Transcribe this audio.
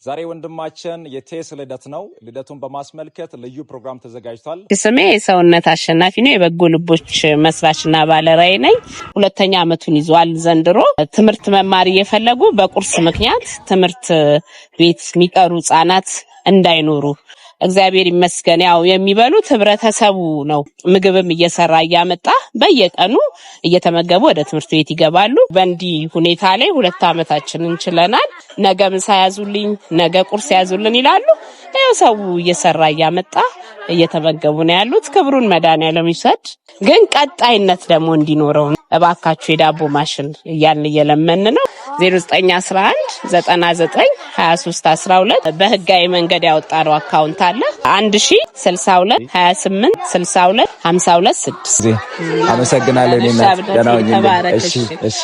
ዛሬ ወንድማችን የቴስ ልደት ነው። ልደቱን በማስመልከት ልዩ ፕሮግራም ተዘጋጅቷል። ስሜ የሰውነት አሸናፊ ነው። የበጎ ልቦች መስራችና ባለራዕይ ነኝ። ሁለተኛ ዓመቱን ይዟል ዘንድሮ። ትምህርት መማር እየፈለጉ በቁርስ ምክንያት ትምህርት ቤት የሚቀሩ ህጻናት እንዳይኖሩ፣ እግዚአብሔር ይመስገን ያው የሚበሉት ህብረተሰቡ ነው። ምግብም እየሰራ እያመጣ በየቀኑ እየተመገቡ ወደ ትምህርት ቤት ይገባሉ። በእንዲህ ሁኔታ ላይ 2 ዓመታችንን ችለናል። ነገ ምሳ ያዙልኝ፣ ነገ ቁርስ ያዙልን ይላሉ። ያው ሰው እየሰራ እያመጣ እየተመገቡ ነው ያሉት። ክብሩን መድኃኒዓለም ይውሰድ። ግን ቀጣይነት ደግሞ እንዲኖረው እባካችሁ የዳቦ ማሽን እያልን እየለመን ነው። 0911 99 23 12 በህጋዊ መንገድ ያወጣነው account አለ፣ 1062 28 62 52 6። አመሰግናለሁ። ተባረክ። እሺ።